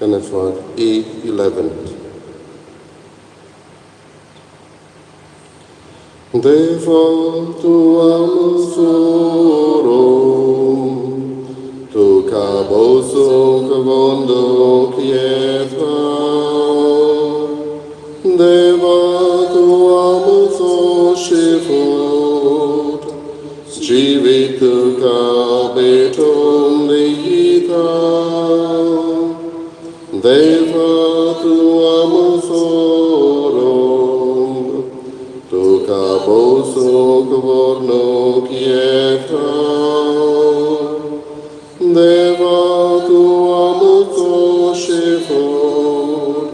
Kenneth E11. Deva tuam surum, tu cabosu kavondo kietha. Deva tuam so shifut, jivitu kabetum dita. Deva tuam sorum, tu cabosu kvorno kietha. Deva tuam so shifut,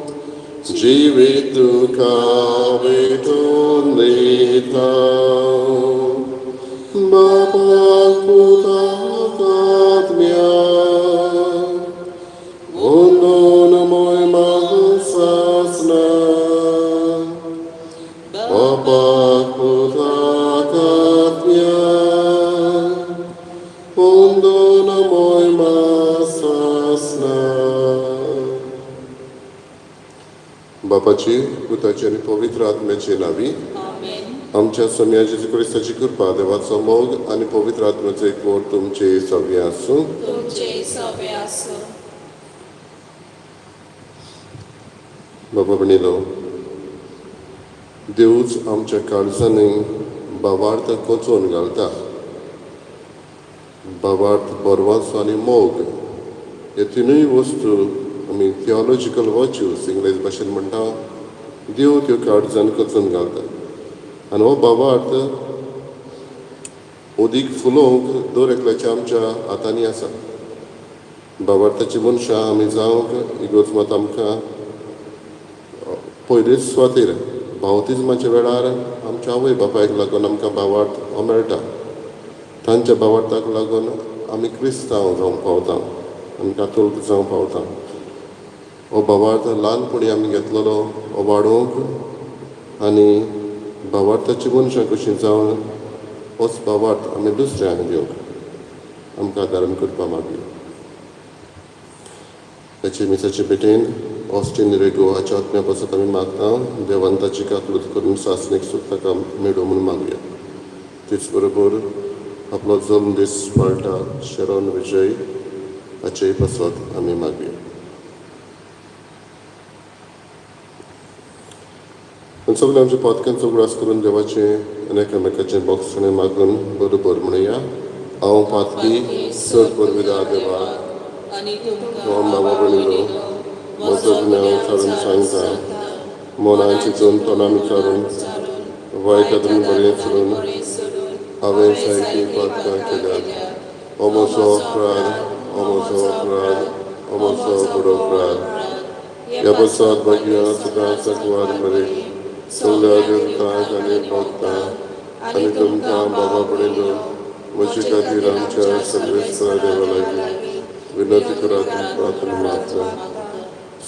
jivitu kabetum dita. Bapak putakatmya, Ondo namoy mahasasna. Bapak putakatmya, Ondo namoy masasna. बापाची पुताची आनी पवित्र आत्म्याची नावी. आमेन. आमच्या सोम्या जेजू क्रिस्ताची कृपा, देवाचो मोग आनी पवित्र आत्म्याचो एकवट तुमचे सगळे आसूं. तुमचे सवे आसूं. बाबा म्हणिलो, देवूच आमच्या काळजांनी भावार्थ कोचोवन घालता. भावार्थ, बरवाचो आनी मोग हे तिनूय वस्तू आमी थियोलॉजिकल वर्च्यूज इंग्लीश भाशेन म्हणटा. देव त्यो काळजान कोचोवन घालता आनी हो भावार्थ उदीक फुलोवंक दर एकल्याच्या आमच्या हातांनी आसा. भावार्थाची मनशां आमी जावंक इगोर्ज मात आमकां पयलेच सुवातेर बावतिज्माच्या वेळार आमच्या आवय बापायक लागून आमकां भावार्थ हो मेळटा. तांच्या भावार्थाक लागून आमी क्रिस्तांव जावंक पावता, आमी कातोल्क जावंक पावता. हो भावार्थ ल्हानपणी आमी घेतलेलो हो वाडोवंक आनी भावार्थाची मनशां कशीं जावन होच भावार्थ आमी दुसऱ्यांक दिवंक आमकां आदारान करपा मागीर. ताचे मिसाचे भेटेन ऑस्टीन रेगो हाच्या आत्म्या पासत आमी मागता. देवान ताची काकळूत करून सासणीक सूख ताका मेळूं म्हूण मागया. तेच बरोबर आपलो जल्म दीस पाळटा शेरोन विजय हाचेय पासत आमी मागया. आनी सगळे आमच्या पातकांचो उगडास करून देवाचें आनी एकामेकाचें बोगसणें मागून बरोबर म्हणुया. हांव पातकी, चड परविदा देवा आनी तुमकां तुमकां बाबा भयणीनो, म्हजो गुन्यांव थारून सांगता. मनान चिंतून, तोंडान विचारून, वायट हातून बरें सोडून हांवें सारकीं पातकां केल्यात. हो म्हजो अपराध, हो म्हजो अपराध, हो म्हजो व्हड अपराध. ह्या पासत भाग्य सदां सकवार बरे सगळ्या देवतांक आनी भक्तांक आनी तुमकां बाबा भयणीनो, म्हजे खातीर आमच्या सर्वेस्परा देवा लागीं विनंती करात प्रार्थना मागता.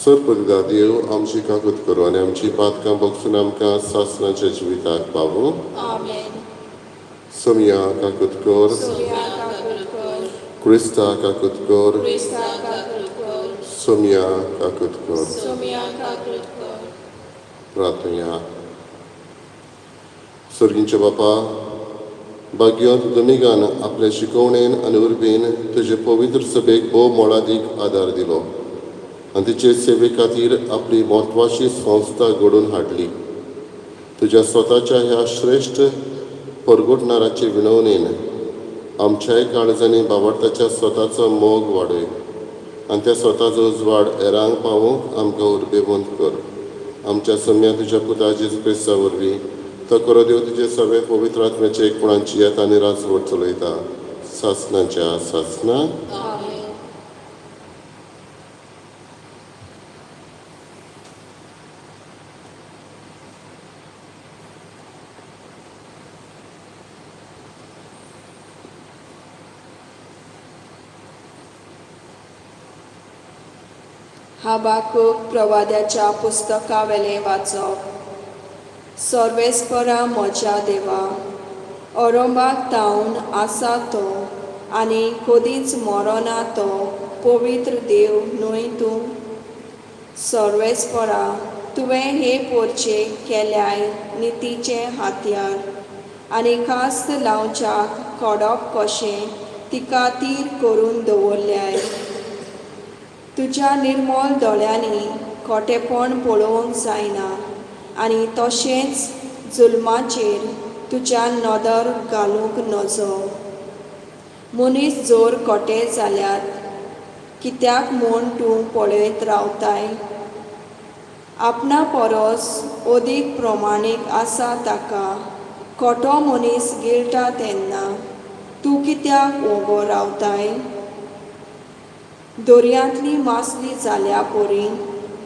सरपरिदा देव आमची काकूत करूं आनी आमची पातकां बगसून आमकां सासणाच्या जिविताक पावूं. आमेन. सोमया काकूत कर. सोमया काकूत कर. क्रिस्ता काकूत कर. क्रिस्ता काकूत कर. सोमया काकूत कर. सोमया काकूत कर. प्रार्थना. सर्गींच्या बापा, भाग्यवंत दोमिगान आपले शिकवणेन आनी उर्बेन तुजे पवित्र सभेक भोव मोलादीक आदार दिलो आनी तिचे सेवे खातीर आपली म्हत्वाची संस्था घडोवन हाडली. तुज्या स्वताच्या ह्या श्रेश्ठ परगटणाराचे विनवणेन आमच्याय काळजांनी भावार्थाच्या स्वताचो मोग वाडय आनी त्या स्वताचो उजवाड हेरांक पावोवंक आमकां उर्बेवंत कर. आमच्या सम्या तुज्या पुता जेजू क्रिस्ता वरवीं. तो करो देव तुजे सगळे पवित्र आत्म्याचे एकपणाची येता आनी राजवट चलयता सासनाच्या सासना. आमेन. हाबाकूक प्रवाद्याच्या पुस्तकावेलें वाचप. सर्वेस्परा म्हज्या देवा, अरंभाक तावन आसा तो आनी कदींच मरना तो पवित्र देव न्हय तूं? सर्वेस्परा, तुवें हे पोरचेक केल्याय नितीचें हातयार आनी खास्त लावच्याक खोडप कशें तिका तीर करून दवरल्याय. तुज्या निर्मळ दोळ्यांनी खोटेपण पळोवंक जायना आनी तशेंच जुलमाचेर तुज्यान नदर घालूंक नजो. मनीस जोर खोटे जाल्यात कित्याक म्हूण तूं पळयत रावताय? आपणा परस अदीक प्रमाणीक आसा ताका खोटो मनीस गिळटा तेन्ना तूं कित्याक वोगो रावताय? दर्यांतली मासली जाल्या परी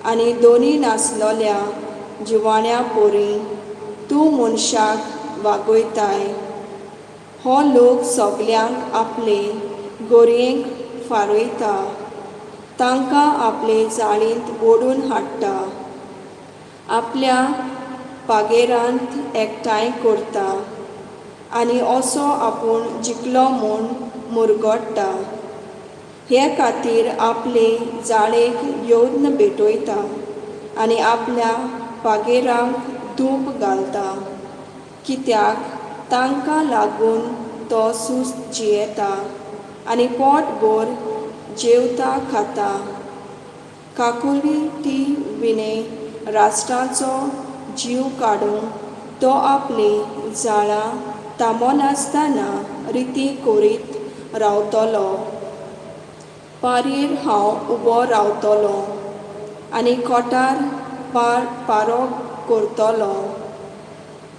आनी दोनी नासलोल्या जिवाण्या परी तूं मनशाक वागयताय. हो लोक सगल्यांक आपले गोरयेक फारयता, तांकां आपले जाळींत ओडून हाडटा, आपल्या पागेरांत एकठांय करता आनी असो आपूण जिखलो म्हूण मुरगट्टा. हे खातीर आपले जाळेक येवन भेटयता आनी आपल्या पागेरांक धूप घालता, कित्याक तांकां लागून तो सुस्त जियेता आनी पोटभर जेवता खाता. काकुळटी विणे राष्ट्राचो जीव काडूंक तो आपली जाळां थांबनासतना रिती करीत रावतलो. पारयेर हांव उबो रावतलो आनी कोठार पारो करतलो.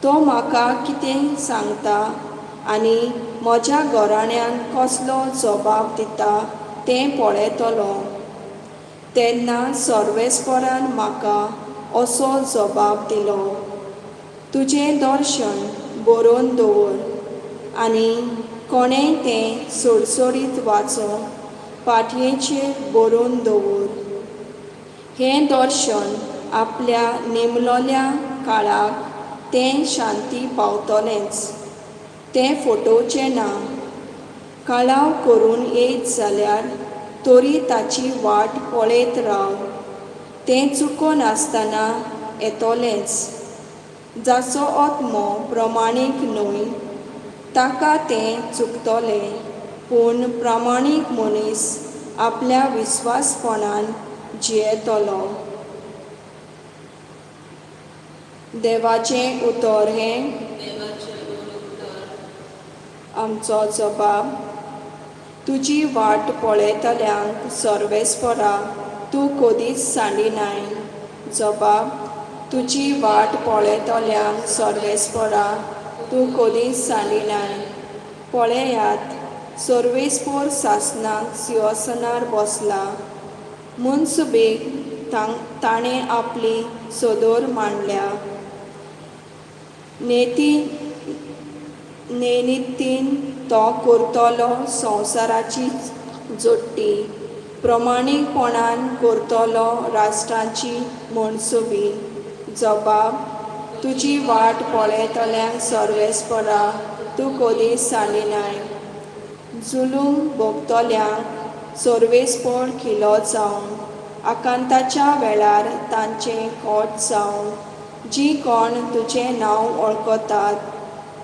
तो म्हाका कितें सांगता आनी म्हज्या घराण्यान कसलो जबाब दिता तें पळयतलो. तेन्ना सर्वेस्परान म्हाका असो जबाब दिलो, तुजें दर्शन बरोवन दवर आनी कोणेंय तें सोडसोडीत वाचूंक पाटयेचेर बरोवन दवर. हें दर्शन आपल्या नेमलोल्या काळाक तें शांती पावतलेंच, तें फटोवचें ना. कळाव करून येयत जाल्यार तरी ताची वाट पळयत राव, तें चुकनासतना येतलेंच. जाचो आत्मो प्रमाणीक न्हय ताका तें चुकतलें, पूण प्रामाणीक मनीस आपल्या विस्वासपणान जियेतलो. देवाचें उतर हें आमचो जबाब. तुजी वाट पळयतल्यांक सर्वेस्परा तूं कदीच सांडिनाय. जबाब. तुजी वाट पळयतल्यांक सर्वेस्परा तूं कदीच सांडिनाय. पळयात, सर्वेस्पर सासनाक सिंहासनार बसला. मनसुबेक ताणें आपली सदर मांडल्या. नेनितीन तो करतलो संवसाराची जोडटी, प्रमाणीकपणान करतलो राष्ट्राची मनसुबी. जबाब. तुजी वाट पळयतल्यांक सर्वेस्परा तूं कदीच सांडिनाय. जुलूम भोगतल्यांक सर्वेस्पर किलो जावं, आकांताच्या वेळार तांचें खोट जावं. जीं कोण तुजें नांव वळखतात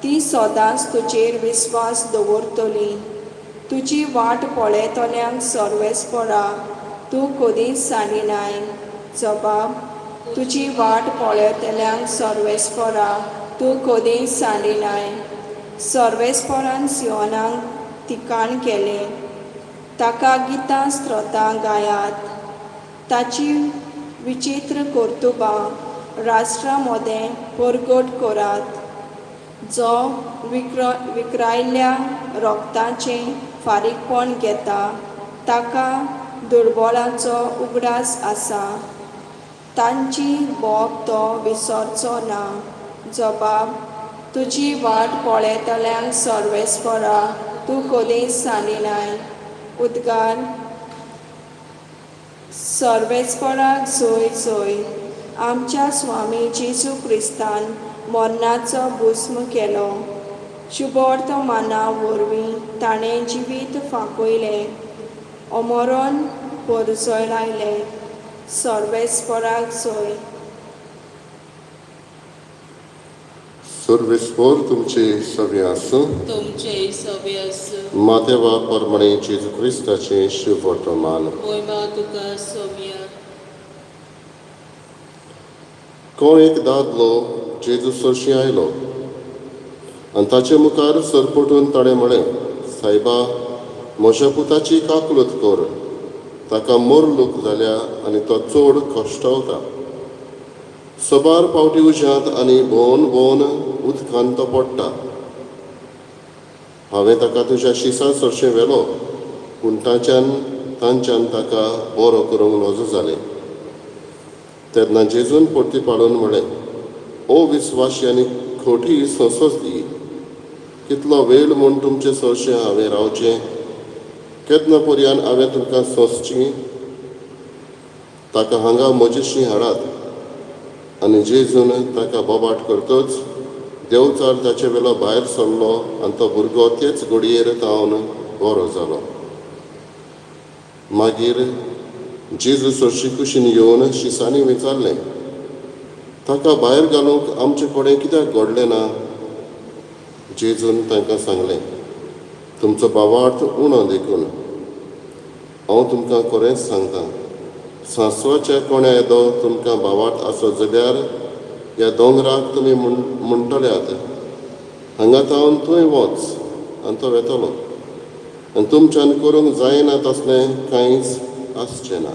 ती सदांच तुजेर विस्वास दवरतलीं. तुजी वाट पळयतल्यांक सर्वेस्परा तूं कदीच सांडिनाय. जबाब. तुजी वाट पळयतल्यांक सर्वेस्परा तूं कदीच सांडिनाय. सर्वेस्परान सियोनाक ठिकाण केलें, ताका गितां स्त्रोतां गायात. ताची विचित्र कर्तुबां राष्ट्रा मदें परगट करात. जो विक्रायल्ल्या रोगताचें फारीकपण घेता ताका दुर्बळाचो उगडास आसा, तांची बोब तो विसरचो ना. जबाब. तुजी वाट पळयतल्यांक सर्वेस्परा तूं कदीच सांडिनाय. उद्गार. सर्वेस्पराक जय जय. आमच्या स्वामी जेजू क्रिस्तान मरणाचो भस्म केलो. शुभवर्तमाना वरवीं ताणें जिवीत फांकयलें, अमरण परजळायलें. सर्वेस्पराक जय. सर्वेस्पोर तुमचे सगळे आसूं. तुमचे सवे आसूं. मातेवा परमणे जेजू क्रिस्ताचें शुभवर्तमान. मोयमा तुका सोम्या. कोण एक दादलो जेजू सरशीं आयलो आनी ताचे मुखार सरपटून ताणें म्हळें, सायबा, म्हज्या पुताची काकलूत कर, ताका मोरलूक जाल्या आनी तो चड कश्टवता. सबार पावटी उज्यांत आनी भोंवन भोंवन उदकांत तो पडटा. हांवें ताका तुज्या शिसां सरशें व्हेलो, पूण तांच्यान ताका बरो करूंक नजो जालें. तेन्ना जेजून परती पाडून म्हळें, ओ विस्वाशी आनी खोटी सोंसोच दी, कितलो वेळ म्हूण तुमचे सरशें हांवें रावचें? केन्ना पर्यान हांवें तुमकां सोंसची? ताका हांगा म्हजेशी हाडात. आनी जेजून ताका बोबाट करतच देवचार ताचे वेलो भायर सरलो आनी तो भुरगो तेच घडयेर तावन बरो जालो. मागीर जेजू सरशी कुशीन येवन शिसांनी विचारलें, ताका भायर घालूंक आमचे कडेन कित्याक घडलें ना? जेजून तांकां सांगलें, तुमचो भावार्थ उणो देखून. हांव तुमकां खरेंच सांगता, सांसवाच्या कोण्या येदो तुमकां भावार्थ आसत जाल्यार ह्या दोंगराक तुमी म्हणटल्यात, हांगा तावन थंय वच, आनी तो वेतलो. आनी तुमच्यान करूंक जायना तसलें कांयच आसचें ना.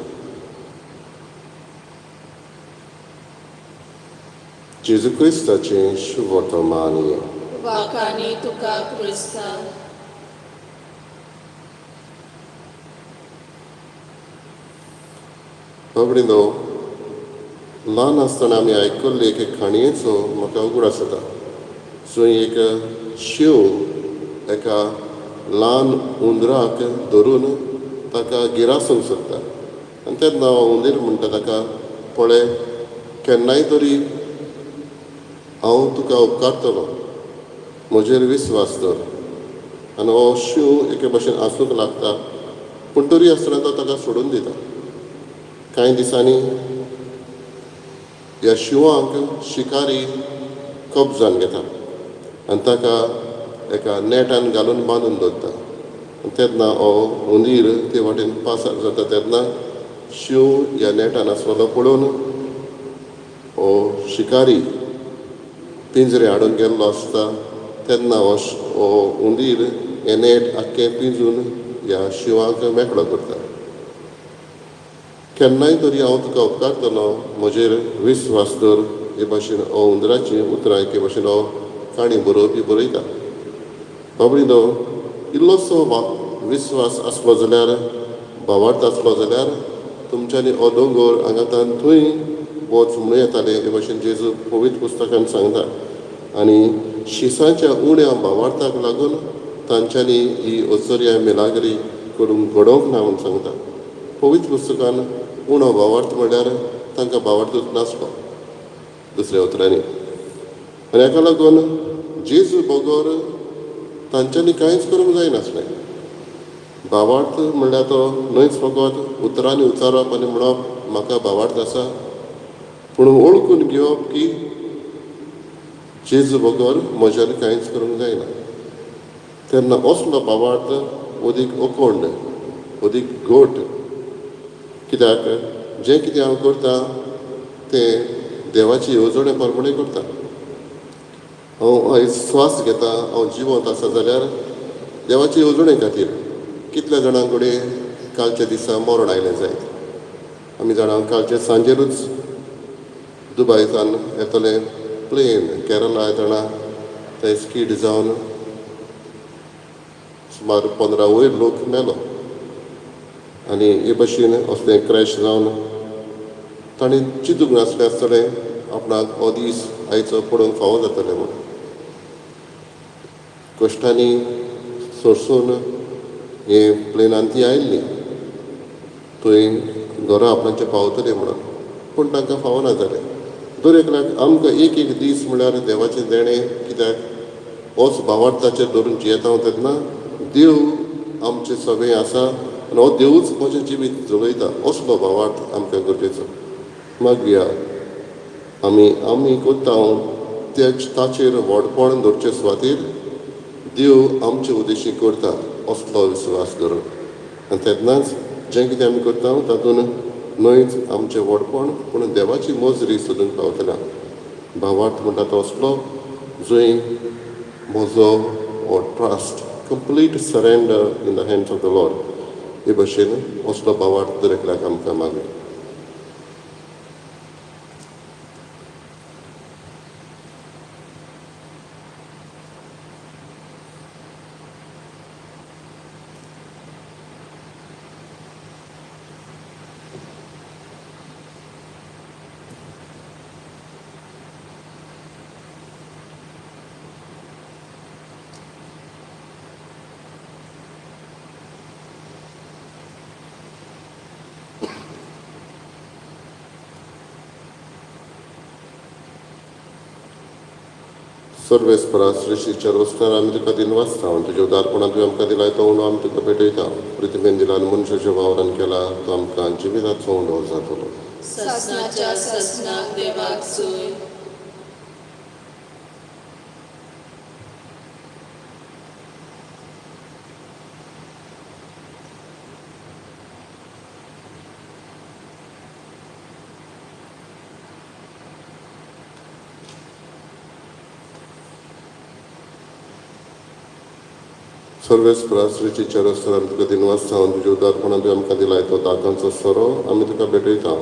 जेजू क्रिस्ताचें शुभवर्तमान. वाखाणी तुका क्रिस्ता. बाबडींनो, ल्हान आसतना आमी आयकल्ले एके काणयेचो म्हाका उगडास जाता, जंय एक शींव एका ल्हान हुंदराक धरून ताका गिरासूंक सोदता. आनी तेन्ना हो हुंदीर म्हणटा ताका, पळय, केन्नाय तरी हांव तुका उपकारतलो, म्हजेर विस्वास दवर. आनी हो शींव एके भशेन आसूंक लागता, पूण तरी आसतना तो ताका सोडून दिता. कांय दिसांनी ह्या शिंवाक शिकारी कब्जान घेता आनी ताका एका नेटान घालून बांदून दवरता. आनी तेन्ना हो हुंदीर ते वाटेन पासार जाता तेन्ना शींव ह्या नेटान आसलेलो पळोवन हो शिकारी पिंजरे हाडून गेल्लो आसता. तेन्ना हो हुंदीर हें नेट आख्खें पिंजून ह्या शिंवाक मेकळो करता. केन्नाय तरी हांव तुका उपकारतलो, म्हजेर विस्वास दवर, हे भाशेन हो हुंदराचीं उतरां एके भाशेन हो काणी बरोवपी बरयता. बाबडीनो, इल्लोसो विस्वास आसलो जाल्यार, भावार्थ आसलो जाल्यार तुमच्यांनी हो दोंगर हांगा थंय वच म्हणूं येतालें, हे भाशेन जेजू पवित्र पुस्तकान सांगता. आनी शिसांच्या उण्या भावार्थाक लागून तांच्यांनी ही ओचर्या मिलाग्री करूंक घडोवंक ना म्हूण सांगता. पवित्र पुस्तकान उणो भावार्थ म्हणल्यार तांकां भावार्थूच नासलो, दुसऱ्या उतरांनी. आनी हाका लागून जेजू बगर तांच्यांनी कांयच करूंक जायनासलें. भावार्थ म्हणल्यार तो न्हयच फकत उतरांनी उच्चारप आनी म्हणप म्हाका भावार्थ आसा, पूण वळखून घेवप की जेजू बगर म्हज्यान कांयच करूंक जायना. तेन्ना असलो भावार्थ अदीक अखंड, अदीक घट. कित्याक जें कितें हांव करतां तें देवाची येवजणे प्रमाणे करता. हांव आयज स्वास घेता, हांव जिवंत आसा जाल्यार देवाचे येवजणे खातीर. कितल्या जाणां कडेन कालच्या दिसा मरण आयलें जायत. आमी जाणां कालचे सांजेरूच दुबयच्यान येतलें प्लेन केरला येतना थंय स्कीड जावन सुमार 15 वयर लोक मेलो. आनी हे भशेन असलें क्रॅश जावन तांणी चिंतूंक नासलें आसतलें आपणाक हो दीस आयचो पडोवंक फावो जातलें म्हूण. कश्टांनी सोंसून हे प्लेनान ती आयिल्ली थंय घरा आपणाचें पावतलें म्हणून, पूण तांकां फावना जालें. दर एकल्याक आमकां एक एक दीस म्हणल्यार देवाचें देणें. कित्याक होच भावार्थाचेर धरून जियेता तेन्ना देव आमचे सगळें आसा आनी हो देवूच म्हजें जिवीत जगयता असलो भावार्थ आमकां गरजेचो. मागया आमी आमी करता तेच ताचेर व्हडपण दवरचे सुवातेर देव आमचे उद्देशी करता असलो विस्वास दवरप आनी तेन्नाच जें कितें आमी करता तातूंत न्हयच आमचें व्हडपण पूण देवाची मजरी सोदूंक पावतल्या. भावार्थ म्हणटा तो असलो जंय म्हजो हो trust complete surrender in the hands of the Lord हे भशेन असलो भावार्थ दर एकल्याक आमकां मागया. सर्वेस्परा सृश्टीच्या रोस्तार आमी तुका दिनवासता तुज्या उदारपणान तुवें आमकां दिलाय तो उंडो आमी तुका भेटयता. प्रतिमेन दिला आनी मनशाच्या वावरान केला तो आमकां जिविताचो उंडो जातलो. सासणाच्या सासणाक देवाक सोय. सर्वेस्परा सृश्टीच्या रोस्तार आमी तुका दिनवासता तुज्या उदारपणान तुवें आमकां दिलाय तो दाकांचो सोरो आमी तुका भेटयता.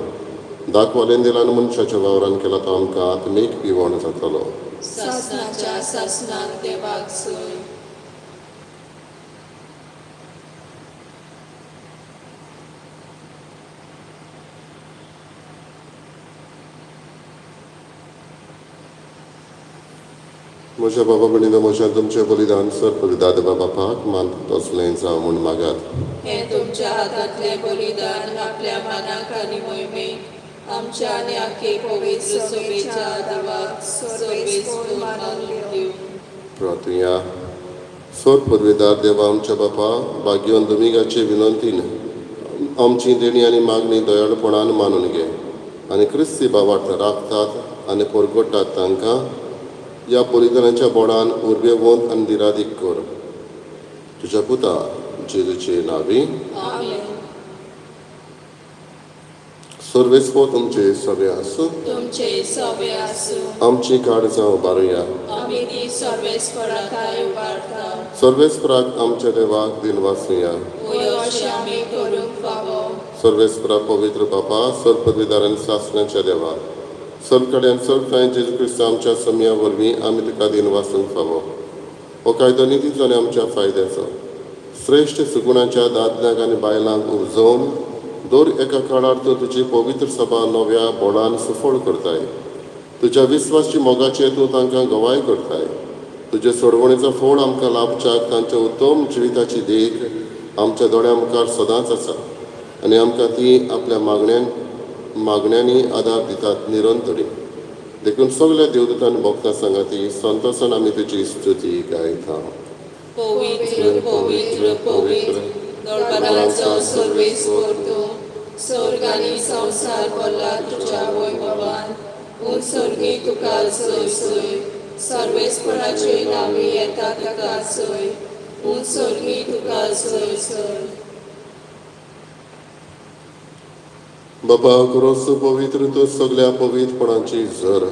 दाखवालेन दिला आनी मनशाच्या वावरान केला तो आमकां आत्मीक पिवण जातलो. सासणाच्या सासणाक देवाक सोय. म्हज्या बाबा भयणीनो म्हज्या तुमचें बलिदान सर बलिदान देवा बापाक मान तसलें जावं म्हूण मागात. हें तुमच्या हातांतलें बलिदान आपल्या मानाक आनी मोहिमेक आमच्या आनी आखे पवित्र सभेच्या देवाक सर्वेस्पर मानून दिवं. प्रार्थुया. सोर पदवेदार देवा आमच्या बापा भाग्यवन दोमिंगाचे विनंतीन आमची देणी आनी मागणी दयाळपणान मानून घे आनी क्रिस्ती बाबार्थ राखतात आनी परगोटात तांकां ह्या बलिदानाच्या बोडान उर्बेवंत आनी दिरादीक कर. तुज्या पुता जेजूचे नांवी. आमेन. सर्वेस्पर तुमचे सगळे आसूं. तुमचे सवे आसूं. आमची काळजां उबारुया. आमी ती सर्वेस्परा थांय उबारता. सर्वेस्पराक आमच्या देवाक दिनवासुया. वय अशें आमी करूंक फावो. सर्वेस्परा पवित्र बापा सर पदवीदार आनी सासणाच्या देवा सर्व कडेन सर्व ठांय जेजू क्रिस्त आमच्या समया वरवीं आमी तुका दिनवासूंक फावो. हो कायदो नितीचो आनी आमच्या फायद्याचो श्रेश्ठ सुगुणाच्या दादल्यांक आनी बायलांक उपजोवन दर एका काळार तूं तुजी पवित्र सभा नव्या बोडान सुफळ करताय. तुज्या विस्वासची मोगाचे तूं तांकां गवाय करताय. तुजे सोडवणेचो फोड आमकां लाभच्याक तांच्या उत्तम जिविताची देख आमच्या दोळ्यां मुखार सदांच आसा आनी आमकां ती आपल्या मागण्यांनी आदार दितात निरंतरी. देखून सगल्या देवदूतान भक्तां सांगाती संतोसान आमी तुजी स्तुती गायता. पवित्र पवित्र पवित्र दरबाराचो सर्वेस्पर तूं स्वर्ग आनी संवसार भरला तुज्या वैभवान. उत्सर्गी तुका सोय सोय सर्वेस्पराचे नांवी येता तुका सोय. उत्सर्गी तुका सोय सोय. बाबा क्रोस पवित्र तूं सगल्या पवित्रपणाची झर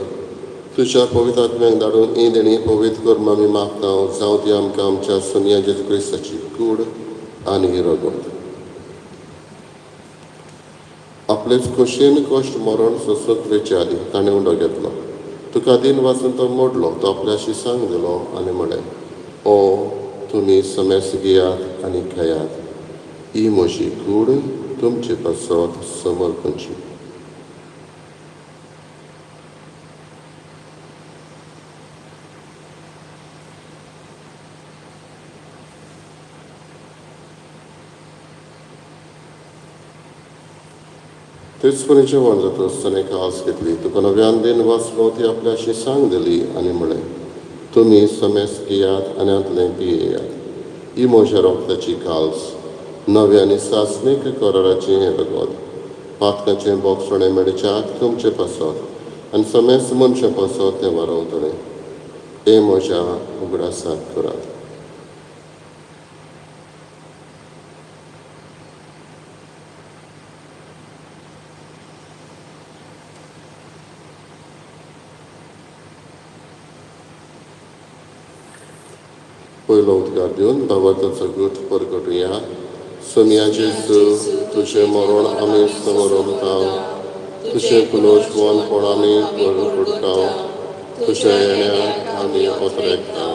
तुज्या पवित्र आत्म्याक धाडून ही देणी पवित्र कर आमी मागता. जावं ती आमकां आमच्या सोनिया जेजू क्रिस्ताची कूड आनी रगत. आपलेच खोशयेन कश्ट मरण सोंसूंक वेचे आदीं ताणें उंडो घेतलो. तुका दिन वाचून तो मोडलो. तो आपल्या शिसांक दिलो आनी म्हळें, ओ तुमी समेस घेयात आनी खायात. ही म्हजी कूड तुमचे पासत समर्पणची. तेच परी जेवण जाता आसतना कास घेतली. तुका नव्यान दिन वाचलो. ती आपल्या शिसांक दिली आनी म्हळें, तुमी समेस घेयात आनी हांतलें पियेयात. ही म्हज्या रोगताची काल्स नव्या आनी सासणीक कराराचें हें रगत पातकाचें बोगसणें मेळच्याक तुमचें पासत आनी समेस्त मनशां पासत तें वारोवतलें. हे म्हज्या उगडासाक करात. पयलो उद्गार दिवन भावार्थाचो गूट परगटुया. सोमया जेजू, तुजें मरण आमी समरमता, तुजें पुनर्जिवनपण आमी परगटता, तुज्या येण्याक आमी ओतरेकता.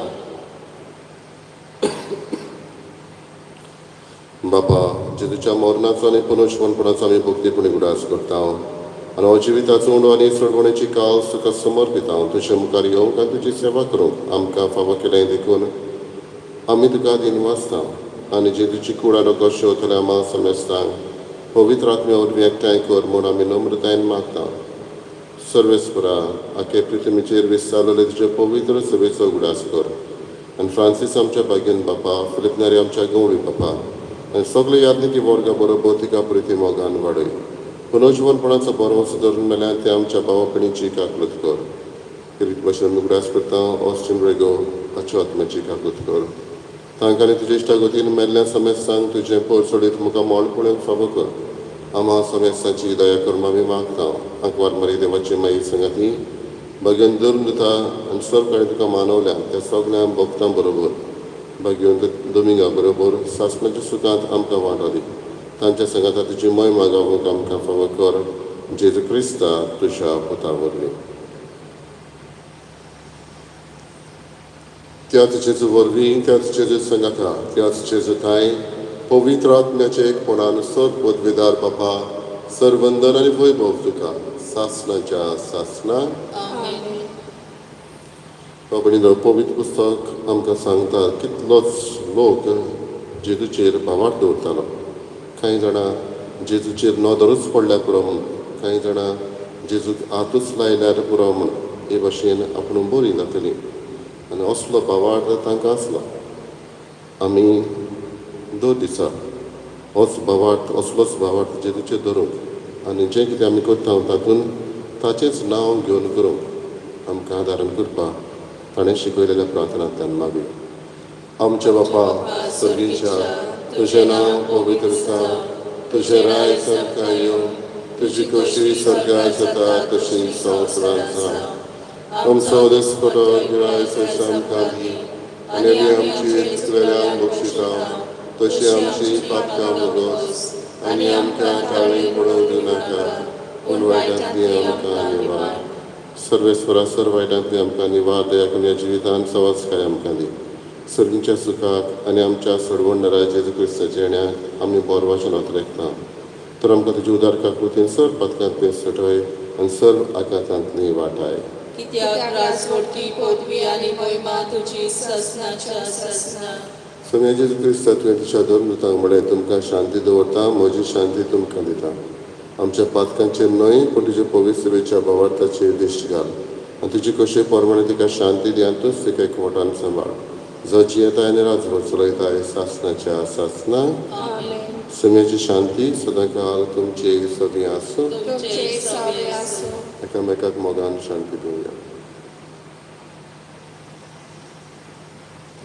बापा, जेजूच्या मरणाचो आनी पुनर्जिवनपणाचो आमी भक्तीपणी उगडास करता आनी हो जिविताचो उंडो आनी सोडवणेची काल तुका समर्पिता. तुज्या मुखार येवंक आनी तुजी सेवा करूंक आमकां फावो केलें देखून आमी तुका दिनवासता आनी जेजूची कूड आनी रगत शेवतल्या आम्हा समेस्तांक पवित्र आत्म्या वरवीं एकठांय कर म्हूण आमी नम्रतायेन मागता. सर्वेस्परा, आखे पृथ्वीचेर विस्तारलेले तुजे पवित्र सभेचो उगडास कर आनी फ्रांसीस आमच्या भाग्यन बापा, फिलीप नेरी आमच्या गवळी बापा आनी सगळे यादनिकी वर्गा बरोबर तिका प्रिती मोगान वाडय. पुनर्जिवनपणाचो बरो धरून मेल्यार ते आमच्या भावा भयणीची काकळूत कर. रीत भाशेन आमी उगडास करता ऑस्टीन रेगो हाच्या आत्म्याची काकळूत कर. तांकां तुज्या इश्टागतीन मेल्ल्या समेस्तांक तुजें पोर सोडीत मुखार मोल पळोवंक फावो कर. आम्हा समेस्तांची दया करून आमी मागता. आंकवार मरी देवाची माई संगाती भाग्यान धरून दिता आनी सर्व तुका मानवल्या त्या सगळ्या भक्तां बरोबर भाग्यवंत दोमिंगा बरोबर सासणाच्या सुखांत आमकां वांटो दी. तांच्या संगाता तुजी महिमा गावूंक आमकां फावो कर. जेजू क्रिस्ता तुज्या पुता वरवीं. त्याच जेजू वरवीं, त्याच जेजू संगाता, त्याच जेजू थांय पवित्र आत्म्याचे एकपणान सर पदवीदार बापा, सरवंदन आनी वैभव तुका सासणाच्या सासणा. बाबा, पवित्र पुस्तक आमकां सांगता कितलोच लोक जेजूचेर भावार्थ दवरतालो. कांय जाणां जेजूचेर नदरूच पडल्यार पुरो म्हूण, कांय जाणां जेजूक हातूच लायल्यार पुरो म्हूण, हे भाशेन आपूण बरी जातली आनी असलो भावार्थ तांकां आसलो. आमी दर दिसा होच भावार्थ, असलोच भावार्थ जेजूचेर धरूंक आनी जें कितें आमी करता तातूंत ताचेंच नांव घेवन करूंक आमकां आदारण करपाक ताणें शिकयलेल्या प्रार्थनांतल्यान मागया. आमच्या बापा सर्गीच्या, तुजें नांव पवित्र जावं, तुजें राय सामकां येवं, तुजी खोशी स्वर्गार जाता तशी संवसारांत जावं. आमचो दिसपटो गिरायच आमकां दी आनी आमी आमची चुकलेल्यांक बक्षिता तशी आमची पातकां भोगोस आनी आमकां काळी पडोवंक दिवनाका, पूण वायटांतली आमकां निवार. सर्वेस्वरा, सर्व वायटांतली आमकां निवार दया करून ह्या जिवितान सवासकाय आमकां दी. सर्गीच्या सुखाक आनी आमच्या सोडवणदारा जेजू क्रिस्ताच्या येण्याक आमी बरो वाचन ओतरेकता. तर आमकां तुजी उदार काकृतीन सर्व पातकांतली सटय आनी सर्व आघातांतली वाटाय. कित्याक राजवटी, पदवी आनी महिमा तुजी सासणाच्या सासणा. स्वामी जेजू क्रिस्ता, तुवें तुज्या धर्मदूतांक म्हळें, तुमकां शांती दवरता, म्हजी शांती तुमकां दिता. आमच्या पातकांचेर न्हय पूण तुज्या पवित्र सभेच्या भावार्थाचेर दिश्ट घाल आनी तुजी कशे प्रमाणे तिका शांती दी आनी तूंच तिका एकवटान सांबाळ, जो जियेताय आनी राजवट चलयताय सासणाच्या सासणा. सम्याची शांती सदांकाल तुमची सगळीं आसूं. तुमचे सगळे आसूं. एकामेकाक मोगान शांती दिवया.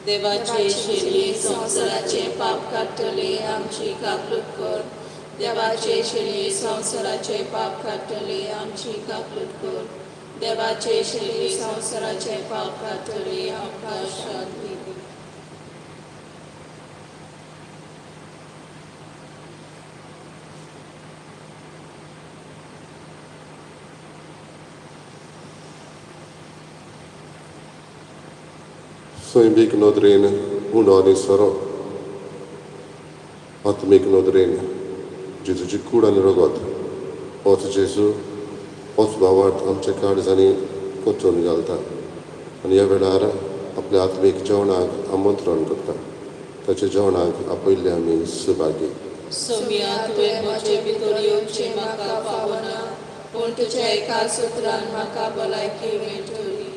देवाचे शेली संवसाराचे पाप काडटले, आमची काकळूत कर. देवाचे शेली संवसाराचे पाप काडटले, आमची काकळूत कर. देवाचे शेली संवसाराचे पाप काडटले, आमकां शांती दी. सैमीक नदरेन उंडो आनी सोरो, आत्मीक नदरेन जेजूची कूड आनी रगत, होच जेजू, होच भावार्थ आमच्या काळजांनी कोचून घालता आनी ह्या वेळार आपल्या आत्मीक जेवणाक आमंत्रण करता. ताच्या जेवणाक आपयल्ले आमी सुभागी. सोम्या, तुवें म्हजे भितर येवचें म्हाका फावना, पूण तुज्या एका सुत्रान म्हाका भलायकी मेळटली.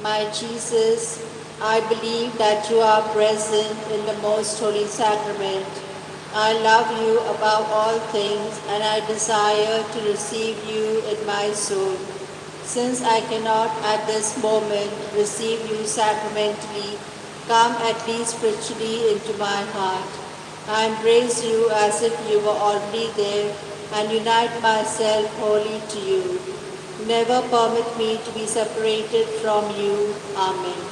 My Jesus, I believe that you are present in the most holy sacrament. I love you above all things, and I desire to receive you in my soul. Since I cannot at this moment receive you sacramentally, come at least spiritually into my heart. I embrace you as if you were already there and unite myself wholly to you. Never permit me to be separated from you. Amen.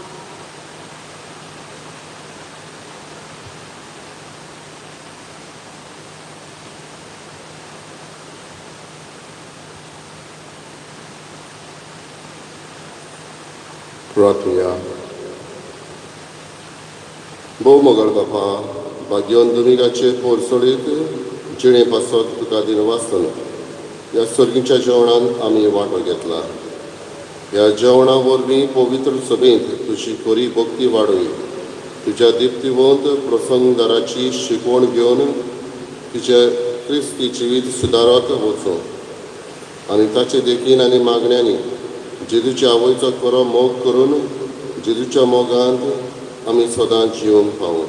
प्रार्थुया. भोव मोगाळ बापा, भाग्यवन दुमिंगाचे पोरसोळीत जिणे पासत तुका दिनवासन ह्या सर्गीच्या जेवणान आमी वांटो घेतला. ह्या जेवणा वरवीं पवित्र सभेंत तुजी खरी भक्ती वाडय, तुज्या दिप्तिवंत प्रसंगदाराची शिकवण घेवन तुजे क्रिस्ती जिवीत सुदारत वचूं आनी ताचे देखीन आनी मागण्यांनी जेजूच्या आवयचो खरो मोग करून जेजूच्या मोगांत आमी सदां जिवंक पावूं.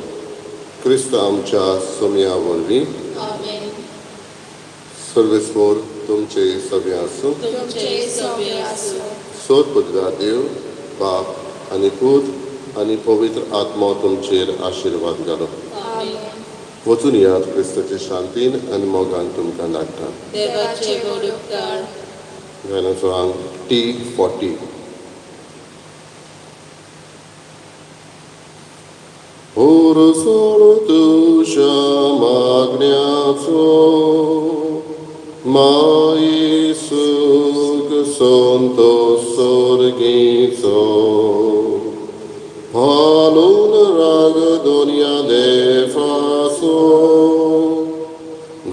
क्रिस्त आमच्या सोमया वरवीं. आमेन. सर्वेस्पोर तुमचे सगळे आसूं. तुमचे सगळे आसूं. सोद पदव्या देव बाप आनी पूत आनी पवित्र आत्मो तुमचेर आशिर्वाद घालो. आमेन. वचून यात, क्रिस्ताचे शांतीन आनी मोगान तुमकां धाडटा. देवाचे व्हड उपकार. गायनाचो आंग T40. उरसोळ तुज्या मागण्याचो माई सुख संतोष स्वर्गीचो फालून राग दोनया देफासो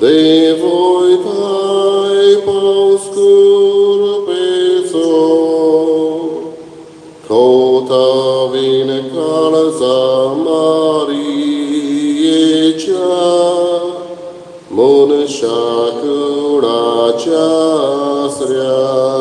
देवोय पावस कृपेचो खोतावीन काळजा मारियेच्या मनशा कुळाच्या आसऱ्या.